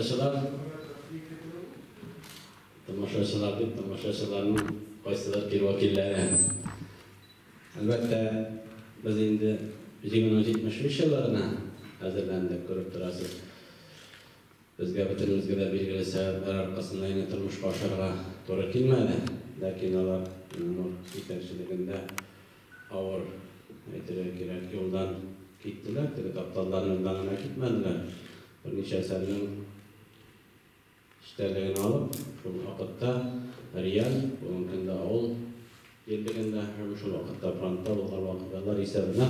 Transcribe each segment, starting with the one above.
Тамашачылар, тамашачылар дип, тамашачыларның кайсыдыр бер вәкилләре. Әлбәттә, без инде Җиңүнең 75 еллыгына әзерләндек, күреп торасыз. Безгә бөтенебезгә дә билгеле сәбәпләр аркасында инде тормышка ашырырга туры килмәде. Ләкин алар Нур җитәкчелегендә авыр, әйтергә кирәк, юлдан киттеләр. Теге тапталган юлдан гына китмәделәр. Берничә әсәрнең эчтәлеген алып, шул вакытта реаль, бүгенге көндә авыл җирлегендә һәм шул вакытта фронтта булган вакыйгалар исәбенә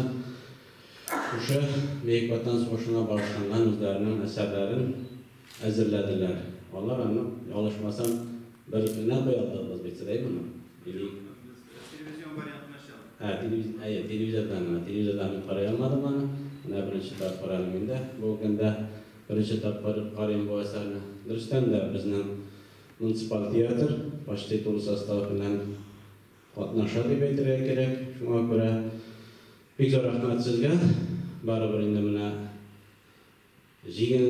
шушы Бөек Ватан сугышына багышланган үзләренең әсәрләрен әзерләделәр. Алар аны, ялгышмасам, бер генә куя алдык без бит, әйеме? Или Телевизион вариантын ачалым. Ә, телевиз, әйе, телевизордан гына. Телевизордан мин карый алмадым аны. Менә беренче тапкыр әле мин дә бу көндә беренче тапкыр карыйм бу әсәрне. Дөрестән дә, безнең муниципаль театр почти тулы состав белән катнаша дип әйтергә кирәк. Шуңа күрә бик зур рәхмәт сезгә. Барыбер инде менә җиңел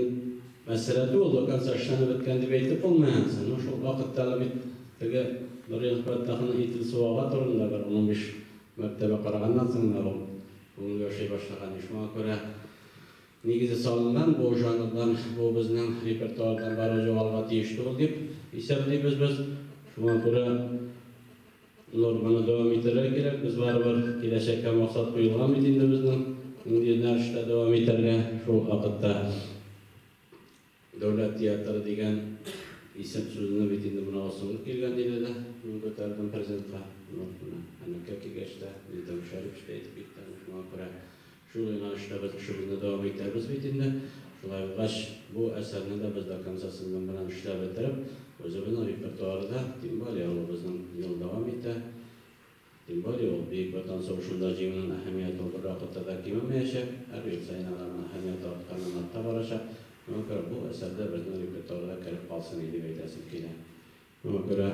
мәсьәлә түгел, до конца эшләнеп беткән дип әйтеп булмый анысы. Ну, шул вакытта әле бит теге Нурия Фәттахның Итил суага турында бер 15 мәртәбә караганнан соң гына ул күңелгә ошый башлаган. Шуңа күрә нигезе салынган бу жанрдан, бу безнең репертуардан бары югалырга тиеш түгел дип исәплибез без. Шуңа күрә Нур, моны дәвам итәргә кирәк. Без барыбер киләчәккә максат куелган бит инде безнең. Нинди юнәлештә дәвам итәргә шул вакытта Дәүләт театры дигән исем сүзне бит инде менә соңгы килгән диде дә, мин күтәрдем президентка. Нур менә әнеккә килгәч тә, Илдам Шәрипович та әйтеп китте. Шуңа күрә шул юнәлештә без эшебезне дәвам итәбез бит инде. Шулай булгач, бу әсәрне дә без до конца сезнең белән эшләп бетереп, үзебезнең репертуарда, тем более ул безнең ел дәвам итә. Тем более ул Бөек Ватан сугышында җиңүнең әһәмияте ул бервакытта да кимемәячәк, һәр ел саен аларның әһәмияте артканнан арта барачак. Шуңа күрә бу әсәр дә безнең репертуарда кереп калсын иде дип әйтәсем килә. Шуңа күрә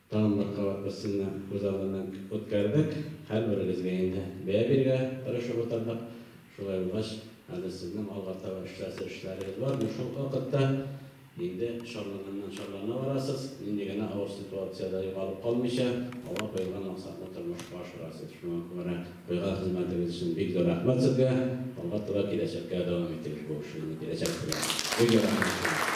тагын бер кабат без сезне күз алдыннан үткәрдек. Һәрберегезгә инде бәя бирергә тырышып утырдык. Шулай булгач, әле сезнең алга таба эшләсе эшләрегез бар. Менә шул вакытта инде шарланганнан шарлана барасыз, нинди генә авыр ситуациядә югалып калмыйча, алга куелган максатны тормышка ашырасыз. Шуңа күрә куйган хезмәтегез өчен бик зур рәхмәт сезгә. Алга таба киләчәккә дәвам итегез бу эшегезне, киләчәк белән. Бик зур рәхмәт сезгә.